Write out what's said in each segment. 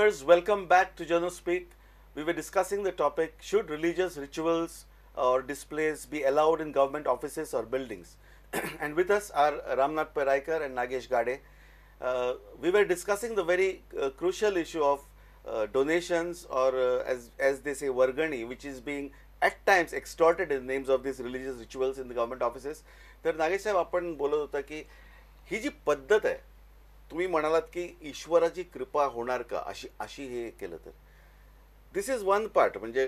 Viewers, welcome back to JanoSpeak. We were discussing the topic, should religious rituals or displays be allowed in government offices or buildings? And with us are Ramnath Pai Raikar and Nagesh Gade. We were discussing the very crucial issue of donations or as they say, vargani, which is being at times extorted in the names of these religious rituals in the government offices. तर नागेश साहेब, आपण बोलत होता की ही जी पद्धत आहे, तुम्ही म्हणालात की ईश्वराची कृपा होणार का अशी अशी हे केलं तर, this is one part, म्हणजे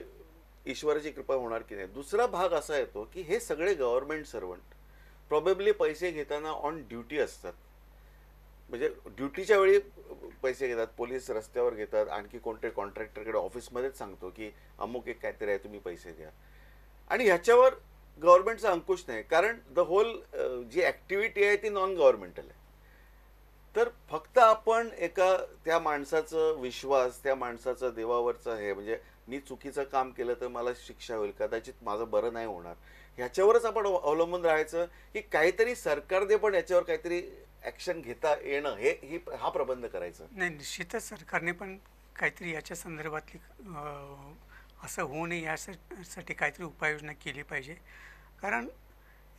ईश्वराची कृपा होणार की नाही. दुसरा भाग असा येतो की हे सगळे गव्हर्नमेंट सर्वंट प्रॉबेबली पैसे घेताना ऑन ड्युटी असतात, म्हणजे ड्युटीच्या वेळी पैसे घेतात, पोलीस रस्त्यावर घेतात, आणखी कोणते कॉन्ट्रॅक्टरकडे ऑफिसमध्येच सांगतो की अमुक एक काहीतरी आहे, तुम्ही पैसे द्या. आणि ह्याच्यावर गव्हर्नमेंटचा अंकुश नाही, कारण the whole ji activity आहे ती नॉन गव्हर्नमेंटल आहे. तर फक्त आपण एका त्या माणसाचं विश्वास, त्या माणसाचं देवावरचं हे, म्हणजे मी चुकीचं काम केलं तर मला शिक्षा होईल, कदाचित माझं बरं नाही होणार, ह्याच्यावरच आपण अवलंबून राहायचं की काहीतरी सरकारने पण याच्यावर काहीतरी ॲक्शन घेता येणं, हे ही हा प्रबंध करायचा. नाही, निश्चितच सरकारने पण काहीतरी याच्या संदर्भातली असं होऊ नये यासाठी काहीतरी उपाययोजना केली पाहिजे. कारण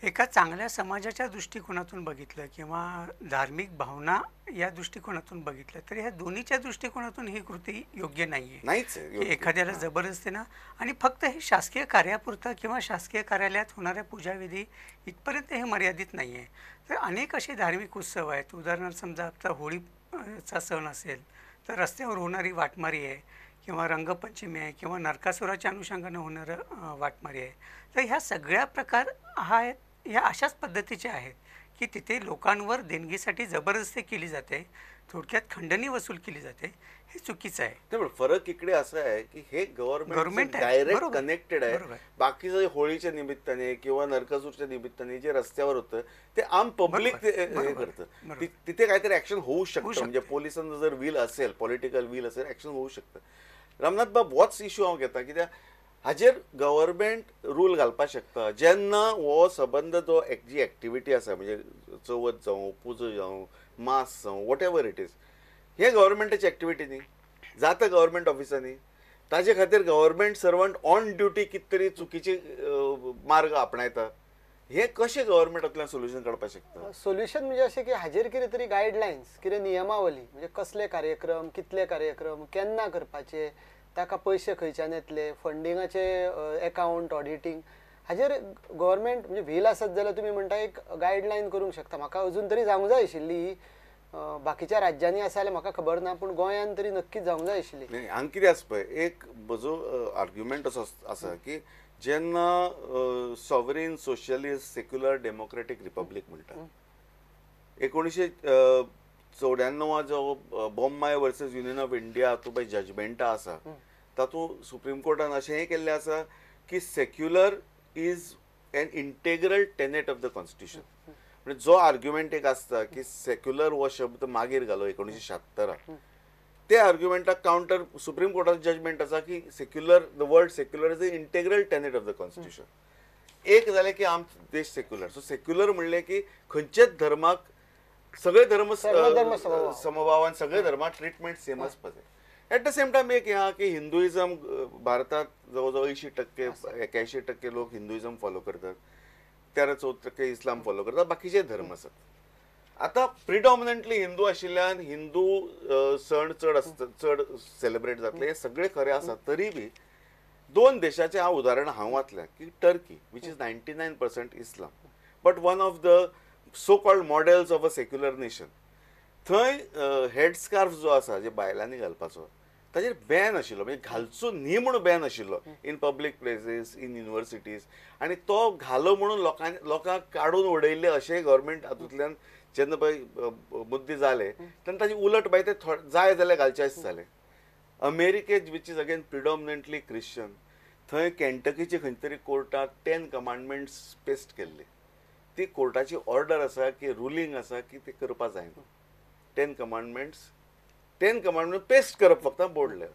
एका चांगल्या समाजाच्या दृष्टिकोनातून बघितलं किंवा धार्मिक भावना या दृष्टिकोनातून बघितलं तर ह्या दोन्हीच्या दृष्टिकोनातून ही कृती योग्य नाही आहे. नाहीच आहे. एखाद्याला जबरदस्तीनं, आणि फक्त हे शासकीय कार्यापुरतं किंवा शासकीय कार्यालयात होणाऱ्या पूजाविधी इथपर्यंत हे मर्यादित नाही आहे. तर अनेक असे धार्मिक उत्सव आहेत. उदाहरणार्थ समजा आपला होळीचा सण असेल तर रस्त्यावर होणारी वाटमारी आहे, किंवा रंगपंचमी आहे, किंवा नरकासुराच्या अनुषंगानं होणारं वाटमारी आहे. तर ह्या सगळ्या प्रकार हा ह्या अशाच पद्धतीचे आहेत की तिथे लोकांवर देणगीसाठी जबरदस्ती केली जाते, थोडक्यात खंडणी वसूल केली जाते. हे चुकीचं आहे. पण फरक इकडे असा आहे की हे गव्हर्नमेंट डायरेक्ट कनेक्टेड आहे. बाकीचं होळीच्या निमित्ताने किंवा नरकासूरच्या निमित्ताने जे रस्त्यावर होतं ते आम पब्लिक हे करतं, तिथे काहीतरी ऍक्शन होऊ शकतं. म्हणजे पोलिसांचं जर will असेल, पॉलिटिकल will असेल, ऍक्शन होऊ शकतं. रामनाथ बाब, होच इश्यू हांव घेता कित्याक हाजेर गव्हर्मेंट रूल घालपाक शकता जेन्ना हो सबंद जो जी एक्टिविटी आसा, म्हणजे चवथ जावं, पुजा जावं, मास जावं, what ever it is, हे गव्हर्मेंटाची एक्टिविटी न्ही, जाता गव्हर्मेंट ऑफिसांनी. ताजे खातीर गव्हर्मेंट सर्वंट ऑन ड्युटी कितें तरी चुकीचे मार्ग आपणायता. हे कशें गव्हर्मेंटांतल्यान सोल्युशन काडपाक शकता? सोल्युशन म्हणजे अशें की हाजेर कितें तरी गायडलायन्स, कितें नियमावली, म्हणजे कसले कार्यक्रम, कितले कार्यक्रम, केन्ना करपाचे, ताका पयशे खंयच्यान येतले, फंडिंगाचे एकावंट, ऑडिटींग, हाजेर गव्हर्मेंट म्हणजे व्हील आसत जाल्यार तुमी म्हणटा एक गायडलायन करूंक शकता. म्हाका अजून तरी जावंक जाय आशिल्ली ही, बाकीच्या राज्यांनी आसा जाल्यार म्हाका खबर ना, पूण गोंयान तरी नक्कीच जावंक जाय आशिल्ली. न्ही, हांगा कितें आसा पळय, एक म्हजो आर्ग्युमेंट असो आसा की जेन्ना sovereign socialist secular democratic republic म्हणटा, 1994 जो Bommai versus Union of India हातूंत पळय जजमेंटां आसा, तातूंत सुप्रीम कोर्टान अशेंय केल्लें आसा की secular is an integral tenet of the constitution. म्हणजे जो आर्ग्युमेंट एक आसता की सेक्युलर हो शब्द मागीर घालो 1976, ते आर्ग्युमेंटाक कावंटर सुप्रीम कोर्टाचें जजमेंट आसा की secular, the word secular is a integral tenet of the constitution. एक जालें की आमचो देश सेक्युलर. सो सेक्युलर म्हणलें की खंयच्याच धर्माक, सगळे धर्म समभावान, सगळे धर्माक ट्रिटमेंट सेम आसपाक जाय. एट the same time एक आहा की हिंदुइजम भारतात जवळ जवळ 80%, 81% लोक हिंदुइजम फॉलो करतात, 13-14% इस्लाम फॉलो करतात, बाकीचे धर्म आसात. आतां प्रिडॉमिनंटली हिंदू आशिल्ल्यान हिंदू सण चड आसता, चड सेलिब्रेट जातले, हे सगळें खरें आसा. तरी बी दोन देशाचें हांव उदाहरण हांव वाचलें की Turkey, which is 99% Islam, but one of the so called models of a secular nation, थंय हेड स्कार्फ जो आसा, जे बायलांनी घालपाचो, ताजेर बॅन आशिल्लो, म्हणजे घालचो न्ही म्हणून बॅन आशिल्लो in public places, in universities, आनी तो घालो म्हणून लोकांक काडून उडयल्ले अशें गव्हर्मेंट हातूंतल्यान जेन्ना पळय मुद्दे जाले तेन्ना ताजे उलट बाय ते जाय जाल्यार घालचे अशें जालें. अमेरिकेत, which is again predominantly Christian, थंय केंटकीचे खंय तरी कोर्टाक 10 कमांडमेंट्स पेस्ट केल्ले. ती कोर्टाची ऑर्डर आसा की रुलींग आसा की ते करपा जायना. 10 कमांडमेंट्स, 10 कमांडमेंट पेस्ट करप फक्त बोर्डले.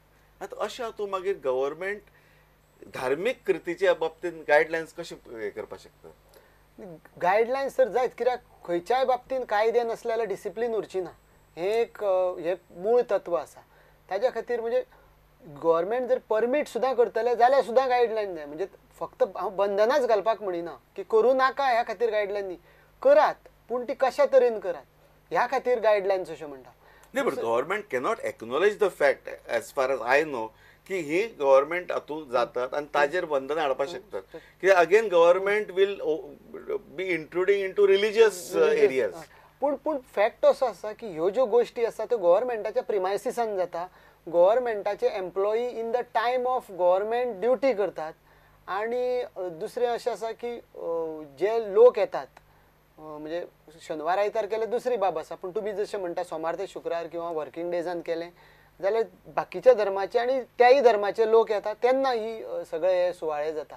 आतां अशें तूं मागीर गव्हर्मेंट धार्मीक कृतीच्या बाबतींत गायडलायन्स कशें हें करपाक शकता? गायडलायन्स तर जायत, कित्याक खंयच्याय बाबतींत कायदे नासले जाल्यार डिसिप्लीन उरची ना, हें एक हें मूळ तत्व आसा. ताज्या खातीर म्हणजे गव्हर्मेंट जर परमीट सुद्दां करतले जाल्यार सुद्दां गायडलायन जाय. म्हणजे फक्त हांव बंधनाच घालपाक म्हणिना की करूं नाका ह्या खातीर गायडलायन न्ही, करात पूण ती कशा तरेन करात ह्या खातीर गायडलायन्स अशें म्हणटा. नाही, but government cannot acknowledge the fact as far as I know की ही गव्हर्मेंट हातूंत जातात आनी ताजेर बंधनां हाडपाक शकतात. कित्याक again government will be intruding into religious areas. पूण पूण फॅक्ट असो आसा की ह्यो ज्यो गोश्टी आसा त्यो गव्हर्मेंटाच्या प्रिमायसिसान जाता. गव्हर्मेंटाचे employee in the time of government duty करतात. आनी दुसरें अशें आसा की जे लोक येतात म्हणजे शेनवार आयतार केलें दुसरी बाब आसा, पूण तुमी जशें म्हणटा सोमार ते शुक्रार किंवा वर्किंग डेजान केलें जाल्यार बाकीच्या धर्माचे आनी त्याय धर्माचे लोक येतात तेन्ना ही सगळे हे सुवाळे जाता.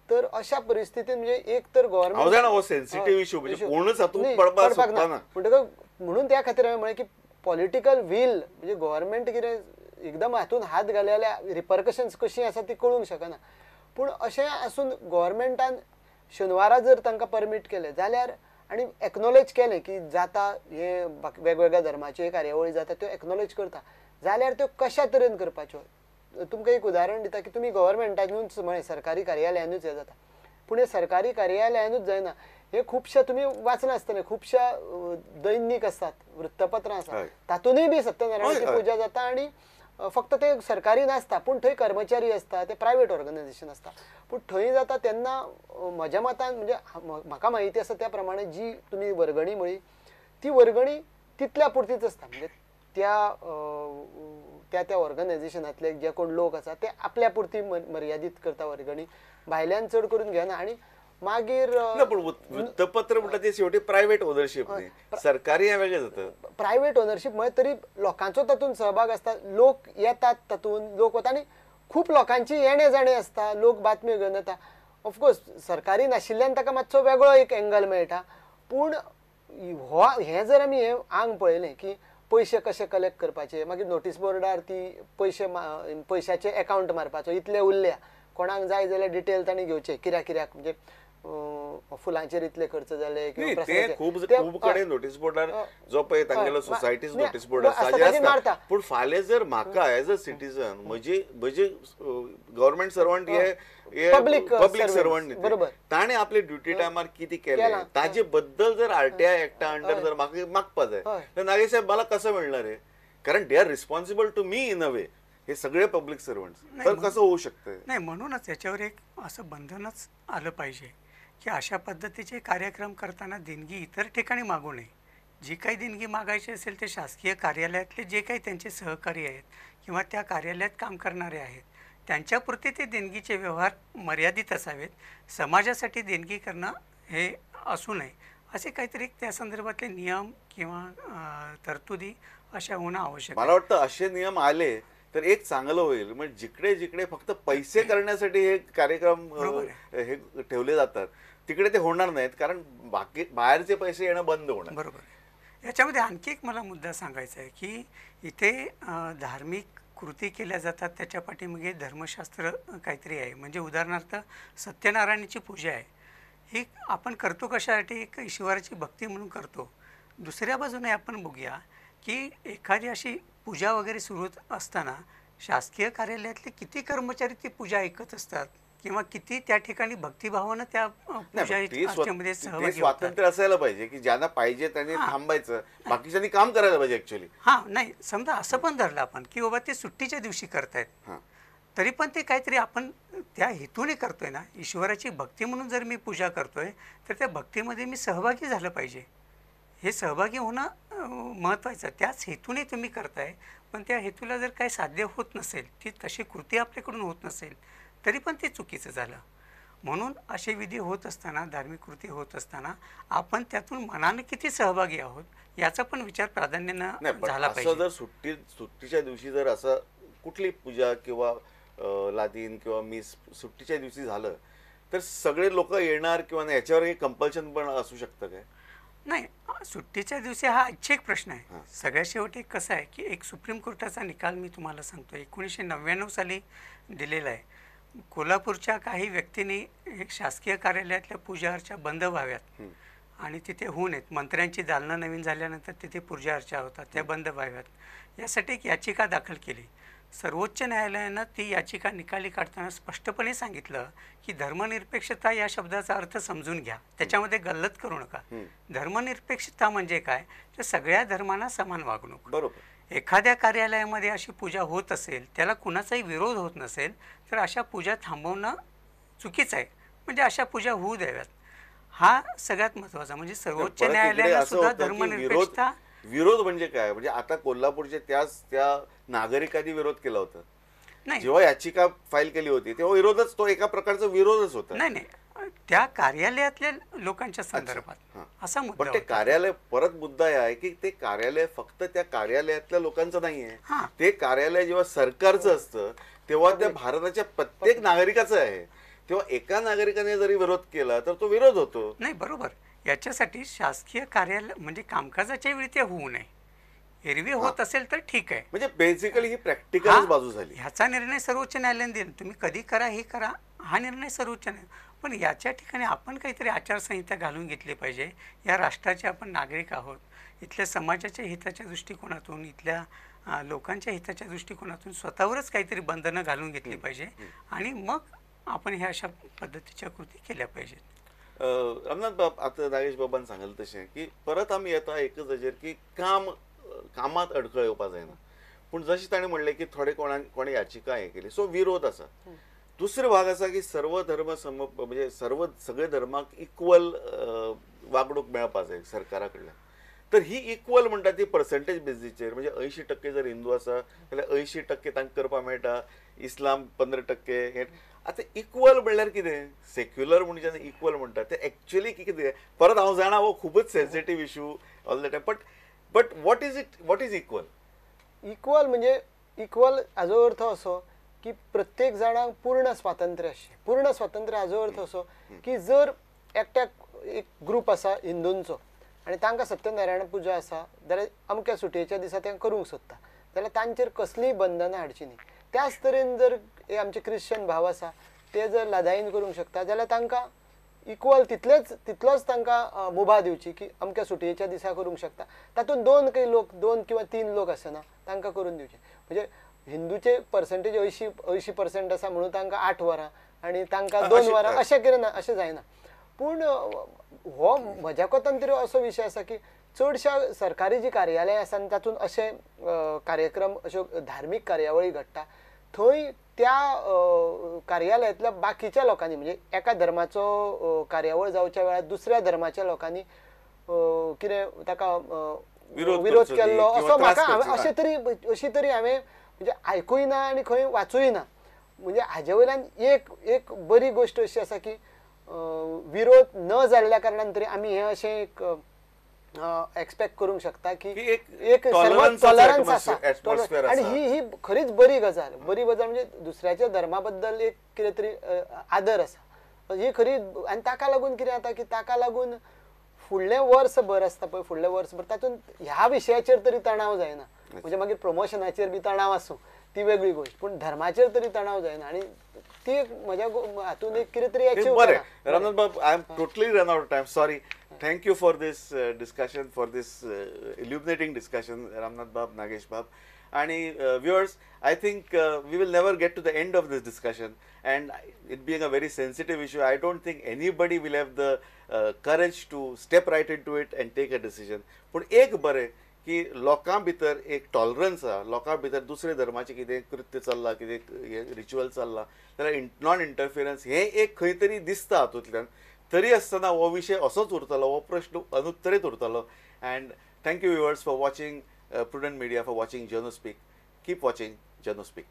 तर अशा परिस्थितीन म्हणजे एक तर गव्हर्मेंट सेन्सिटीव इशू म्हणजे कोणच हातूंत पडपाक ना म्हणटकच म्हणून त्या खातीर हांवें म्हळें की पॉलिटिकल वील म्हणजे गव्हर्मेंट कितें एकदम हातून हात घाले जाल्यार रिपरकशन्स कशीं आसा ती कळूंक शकना. पूण अशें आसून गव्हर्मेंटान शेनवारा जर तांकां परमीट केलें जाल्यार आनी एक्नॉलेज केलें की जाता हे वेगवेगळ्या धर्माच्यो कार्यावळी जाता त्यो एक्नॉलेज करता जाल्यार त्यो कशा तरेन करपाच्यो. तुमकां एक उदाहरण दिता की तुमी गव्हर्मेंटानूच म्हळें सरकारी कार्यालयानूच हें जाता, पूण हें सरकारी कार्यालयानूच जायना. हे खुबशे तुमी वाचलां आसतलें, खुबश्या दैनीक आसतात, वृत्तपत्रां आसात, तातूंतय बी सत्यनारायणाची पुजा जाता आनी फक्त ते सरकारी नासता पूण थंय कर्मचारी आसता, ते प्रायवेट ऑर्गनायझेशन आसता, पूण थंय जाता तेन्ना म्हज्या मतान म्हणजे म्हाका म्हायती आसा त्या प्रमाणे जी तुमी वर्गणी म्हळी ती वर्गणी तितल्या पुरतीच आसता. म्हणजे त्या त्या त्या ऑर्गनायझेशनांतले जे कोण लोक आसा ते आपल्या पुरती मर्यादीत करता वर्गणी, भायल्यान चड करून घेना. आनी मागीर वृत्तपत्र म्हणटा ते शेवटी प्रायवेट ओनरशीप न्ही, सरकारी हें वेगळें जाता. प्रायवेट ओनरशीप म्हळ्यार तरी लोकांचो तातूंत सहभाग आसता, लोक येतात तातूंत, लोक वता आनी खूब लोकांची येणे जाणे आसता, लोक बातम्यो घेवन येता. ऑफकोर्स सरकारी नाशिल्ल्यान ताका मातसो वेगळो एक एंगल मेळटा, पूण हो हें जर आमी हें आंग पळयलें की पयशे कशे कलेक्ट करपाचे, मागीर नोटीस बोर्डार ती पयशे पयशाचे एकावंट मारपाचो, इतले उरल्या कोणाक जाय जाल्यार डिटेल तांणी घेवचे कित्याक कित्याक म्हणजे फुलांचेर इतले खर्च जाले खूब कडेन नोटीस बोर्डार जो पळय तांगेलो सोसायटीज नोटीस बोर्ड आसा. पूण फाल्यां जर म्हाका एज अ सिटीजन म्हजी म्हजी गव्हर्मेंट सर्वंट हे पब्लीक सर्वंट न्ही, ताणें आपले ड्युटी टायमार कितें केलें ताजे बद्दल जर आरटीआय एक्टा अंडर जर म्हाका मागपा जाय तर नागेश साहेब मला कसं मेळणार आहे, कारण they are responsible to me in a way. हे सगळे पब्लिक सर्वंट्स तर कसं होऊ शकतं नाही. म्हणूनच याच्यावर एक असं बंधनच आलं पाहिजे की अशा पद्धतीचे कार्यक्रम करताना देणगी इतर ठिकाणी मागू नये. जी काही देणगी मागायची असेल ते शासकीय कार्यालयातले जे काही त्यांचे सहकारी आहेत किंवा त्या कार्यालयात काम करणारे आहेत त्यांच्यापुरते ते देणगीचे व्यवहार मर्यादित असावेत. समाजासाठी देणगी करणं हे असू नये, असे काहीतरी त्या संदर्भातले नियम किंवा तरतुदी अशा होणं आवश्यक. मला वाटतं असे नियम आले तर एक चांगलं होईल. म्हणजे जिकडे जिकडे फक्त पैसे करण्यासाठी हे कार्यक्रम हे ठेवले जातात तिकडे ते होणार नाहीत, कारण बाकी बाहेरचे पैसे येणं बंद होणार. बरोबर. याच्यामध्ये आणखी एक मला मुद्दा सांगायचा आहे की इथे धार्मिक कृती केल्या जातात त्याच्या पाठीमागे धर्मशास्त्र काहीतरी आहे. म्हणजे उदाहरणार्थ सत्यनारायणाची पूजा आहे, ही आपण करतो कशासाठी, एक ईश्वराची भक्ती म्हणून करतो. दुसऱ्या बाजूने आपण बघूया की एखादी अशी पूजा वगैरे सुरू असताना शासकीय कार्यालयातले किती कर्मचारी ती पूजा ऐकत असतात किंवा किती त्या ठिकाणी भक्तिभावानं त्या पूजामध्ये सहभागी. स्वातंत्र्य असायला पाहिजे की ज्यांना पाहिजे त्यांनी थांबायचं, बाकीच्यांनी काम करायला पाहिजे ऍक्च्युअली. हां, नाही समजा असं पण धरलं आपण की बाबा ते सुट्टीच्या दिवशी करतायत तरी पण ते काहीतरी आपण त्या हेतूने करतोय ना, ईश्वराची भक्ती म्हणून जर मी पूजा करतोय तर त्या भक्तीमध्ये मी सहभागी झालं पाहिजे. हे सहभागी होणं महत्त्वाचं, त्याच हेतूने तुम्ही करताय, पण त्या हेतूला जर काही साध्य होत नसेल, ती तशी कृती आपल्याकडून होत नसेल तरी पण ते चुकीचं झालं. म्हणून असे विधी होत असताना, धार्मिक कृती होत असताना आपण त्यातून मनानं किती सहभागी आहोत याचा पण विचार प्राधान्यानं झाला पाहिजे. जर सुट्टीच्या दिवशी जर असं कुठली पूजा किंवा लादीन किंवा मिस सुट्टीच्या दिवशी झालं तर सगळे लोक येणार किंवा नाही याच्यावर एक कंपल्शन पण असू शकतं काय? नाही, सुट्टीच्या दिवशी हा ऐच्छिक प्रश्न आहे. सगळ्यात शेवटी कसं आहे की एक सुप्रीम कोर्टाचा निकाल मी तुम्हाला सांगतो 1999 साली दिलेला आहे. कोल्हापूरच्या काही व्यक्तींनी एक शासकीय कार्यालयातल्या पूजा अर्चा बंद व्हाव्यात आणि तिथे होऊ नयेत. मंत्र्यांची दालनं नवीन झाल्यानंतर तिथे पूजा अर्चा होतात, त्या बंद व्हाव्यात, यासाठी एक याचिका दाखल केली. सर्वोच्च न्यायालयानं ती याचिका निकाली काढताना स्पष्टपणे सांगितलं की धर्मनिरपेक्षता या शब्दाचा अर्थ समजून घ्या, त्याच्यामध्ये गल्लत करू नका. धर्मनिरपेक्षता म्हणजे काय, तर सगळ्या धर्मांना समान वागणूक. बरोबर. एखाद्या कार्यालयामध्ये अशी पूजा होत असेल, त्याला कुणाचाही विरोध होत नसेल, तर अशा पूजा थांबवणं चुकीचं आहे. म्हणजे अशा पूजा होऊ द्याव्यात, हा सगळ्यात महत्त्वाचा. म्हणजे सर्वोच्च न्यायालयानं सुद्धा धर्मनिरपेक्षता विरोध म्हणजे काय, म्हणजे आता कोल्हापूरच्या त्याच त्या नागरिकांनी विरोध केला होता नाही, जेव्हा याचिका फाईल केली होती तेव्हा विरोधच, तो एका प्रकारचा विरोधच होता. नाही नाही, त्या कार्यालयातल्या लोकांच्या संदर्भात असा मुद्दा. पण ते कार्यालय, परत मुद्दा आहे की ते कार्यालय फक्त त्या कार्यालयातल्या लोकांचं नाहीये, ते कार्यालय जेव्हा सरकारचं असतं तेव्हा त्या भारताच्या प्रत्येक नागरिकाचं आहे. तेव्हा एका नागरिकाने जरी विरोध केला तर तो विरोध होतो. नाही, बरोबर. याच्यासाठी शासकीय कार्यालय म्हणजे कामकाजाच्या वेळी ते होऊ नये, एरवी होत असेल तर ठीक आहे. म्हणजे बेसिकली ही प्रॅक्टिकल बाजू झाली. ह्याचा निर्णय सर्वोच्च न्यायालयाने दिला, तुम्ही कधी करा हे करा, हा निर्णय सर्वोच्च न्यायालय. पण याच्या ठिकाणी आपण काहीतरी आचारसंहिता घालून घेतली पाहिजे. या राष्ट्राचे आपण नागरिक आहोत, इथल्या समाजाच्या हिताच्या दृष्टिकोनातून, इथल्या लोकांच्या हिताच्या दृष्टिकोनातून स्वतःवरच काहीतरी बंधनं घालून घेतली पाहिजे आणि मग आपण ह्या अशा पद्धतीच्या कृती केल्या पाहिजेत. रामनाथ बाब, आता नागेश बाबान सांगले तशें की परत आमी येता एकच हाजेर की काम कामात अडखळ येवपा जायना, पूण जशें ताणें म्हणलें की थोडे कोणें याचिका हें केली, सो विरोध आसा. दुसरो भाग आसा की सर्व धर्म सम म्हणजे सर्व सगळे धर्माक इक्वल वागणूक मेळपा जाय सरकारा कडल्यान. तर ही इक्वल म्हणटा ती पर्संटेज बेजीचेर, म्हणजे 80% जर हिंदू आसा जाल्यार 80% तांकां करपाक मेळटा, इस्लाम 15%. हे आतां इक्वल म्हणल्यार कितें, सेक्युलर म्हणजे जेन्ना इक्वल म्हणटा तें एक्चुअली कितें, परत हांव जाणा हो खूबच sensitive issue all the time, but what is it, what is equal? Equal म्हणजे इक्वल हाजो अर्थ असो की प्रत्येक जाणांक पूर्ण स्वातंत्र्य आसचें. पूर्ण स्वातंत्र्य हाजो अर्थ असो की जर एकट्याक एक ग्रूप आसा हिंदूंचो आनी तांकां सत्यनारायण पुजा आसा जाल्यार अमक्या सुटयेच्या दिसा ते करूंक सोदता जाल्यार तांचेर कसलीय बंधनां हाडचीं न्ही. त्याच तरेन जर आमचे क्रिश्चन भाव आसा ते जर लादाईन करूंक शकता जाल्यार तांकां इक्वल तितलेच तितलोच तांकां मुभा दिवची की अमक्या सुटयेच्या दिसा करूंक शकता. तातूंत दोन काही लोक, 2 किंवा 3 लोक आसना तांकां करून दिवचे. म्हणजे हिंदूचे पर्संटेज 80% आसा म्हणून तांकां 8 वरां आनी तांकां 2 वरां अशें कितें ना, अशें जायना. पूण हो म्हज्या कोतान तरी असो विशय आसा की चडश्या सरकारी जी कार्यालयां आसा आनी तातूंत अशे कार्यक्रम, अश्यो धार्मीक कार्यावळी घडटा थंय त्या कार्यालयांतल्या बाकीच्या लोकांनी, म्हणजे एका धर्माचो कार्यावळ जावच्या वेळार दुसऱ्या धर्माच्या लोकांनी कितें ताका विरोध केल्लो असो म्हाका अशें तरी अशी तरी हांवें म्हणजे आयकूय ना आनी खंय वाचूय ना. म्हणजे हाजे वयल्यान एक एक बरी गोश्ट अशी आसा की विरोध न जाल्ल्या कारणान तरी आमी हें अशें एक एक्सपेक्ट करूंक शकता की एक टॉलरन्स आसा. आनी ही ही खरीच बरी गजाल, बरी गजाल म्हणजे दुसऱ्याच्या धर्मा बद्दल एक कितें तरी आदर आसा, ही खरी. आनी ताका लागून कितें जाता की ताका लागून फुडलें वर्सभर आसता पळय, फुडलें वर्सभर तातूंत ह्या विशयाचेर तरी तणाव जायना. म्हणजे मागीर प्रमोशनाचेर बी तणाव आसूं ती वेगळी गोश्ट, पूण धर्माचेर तरी तणाव जायना आनी ती एक म्हज्या हातून एक कितें तरी अचीव. बरें रामनाथ बाब, I am totally run out of time, sorry. Thank you for this discussion, for this illuminating discussion, Ramnath Bab, Nagesh Bab. And viewers, I think we will never get to the end of this discussion, and it being a very sensitive issue, I don't think anybody will have the courage to step right into it and take a decision. पण एक बरें की लोकां भितर एक tolerance आहा, लोकां भितर दुसरे धर्माचें कितें कृत्य चल्लां, कितें रिच्युअल चल्लां जाल्यार नॉन इंटरफिरन्स हें एक खंय तरी दिसता हातूंतल्यान. तरी आसतना हो विशय असोच उरतलो, हो प्रश्न अनुत्तरीत उरतलो. And thank you viewers for watching Prudent Media, for watching Jano Speak. Keep watching Jano Speak.